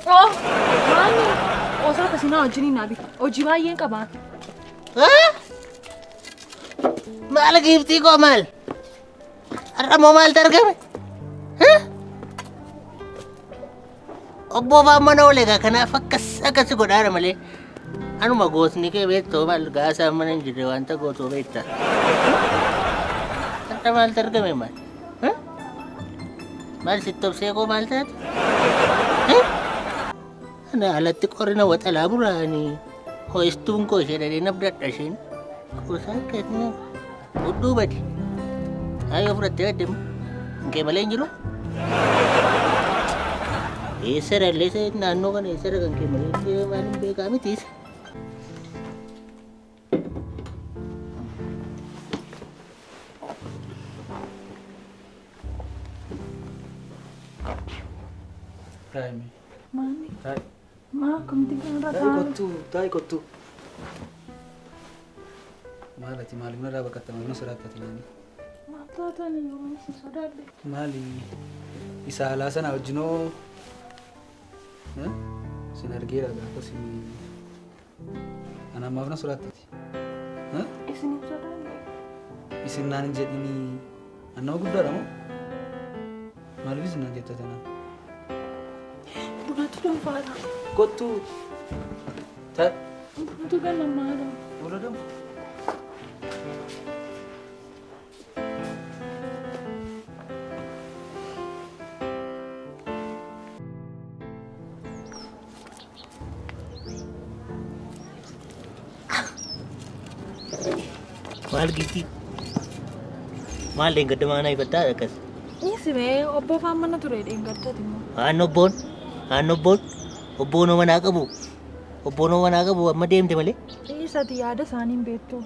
Oh, maali? Qoosaa akkasii naa wajjin hin dhaabi. Hojii baay'een qaba. Maal giiftii koo maal? Har'a immoo maaltu argame? Obboo faan mana oole egaa kanaaf akkas akkas godhaara malee. Anuma gootni kee beektoo maal gaasaan mana hin jirre wanta gootoo beekta. Har'a maaltu argame maal? Maal sitti obsee koo maal taate? Ana alatti qorina waxalaa buraanii ho'istuun koo ishee dhadhee nabdadha isheen. Qoosaa akkasii hudduu badi. Ayyoo fudhattee badde immoo hin kee malee hin jiru. Eessa dhalleessa naannoo kana eessa kan kee malee maal hin beekaa miti isa. Taa'imi. Maali? Taa'i. Maa akkamitti kanarra Taa'i taa'an? kottuu. Taa'i kottuu. Maal ati maaliif narraa baqatta maaliif na sodaatta ati naani? Maal taatanii yoo si sodaadhe? Maali isa alaa sana wajjinoo eh? Sin argeera gaafa sin ana ammaaf na sodaatta ati? Eh? Isiniif sodaadhe. Isin naan hin jedhinii an nama guddaadha moo? Maaliif isin naan jetta tanaan? Bunatu danfaadha. Kottuu. Taa'i. Bunatu gannamaadha. Buna danfa. Maal giiftii? Maal dheengadda maanaa ifattaa akkas? Dhiisi bee obboo faan mana ture dheengaddati immoo. Aan obboon, aan obboon, obboonoo manaa qabu, obboonoo manaa qabu amma deemte malee. Dhiisati yaada isaanii hin beektu.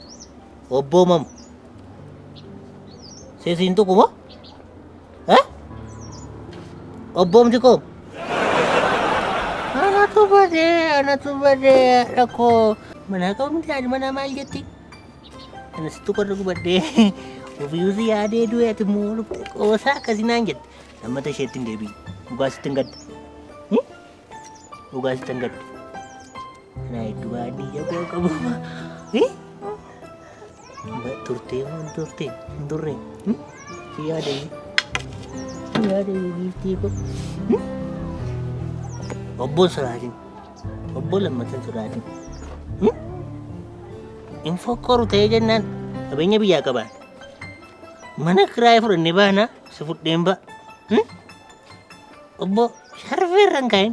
Obboo mamu. Seesiin tuqu moo? Eh? Obboomti koo? Anatu badee, anatu badee, haadha koo. Manaa qabu miti haadhi manaa maal jetti? Ana sitti qorra gubadhee ofiyyuu si yaadee du'e ati immoo dhuftee qoosaa akkasii naan jette. Lammata isheetti hin deebiin. Dhugaa sitti hin gadda. Dhugaa sitti hin gadda. Ana hedduu baadiyyaa koo qabu. Turtee moo hin turtee? Hin turre. Si yaadee. Si yaadee giiftii koo. Obboon sodaatin. Obbo lammata hin sodaatin. Hin fokkoru ta'ee jennaan qabeenya biyyaa qabaan. Mana kiraayii fudhannee baanaa si fudheen ba'a. Obbo sharfee irra hin kaa'in.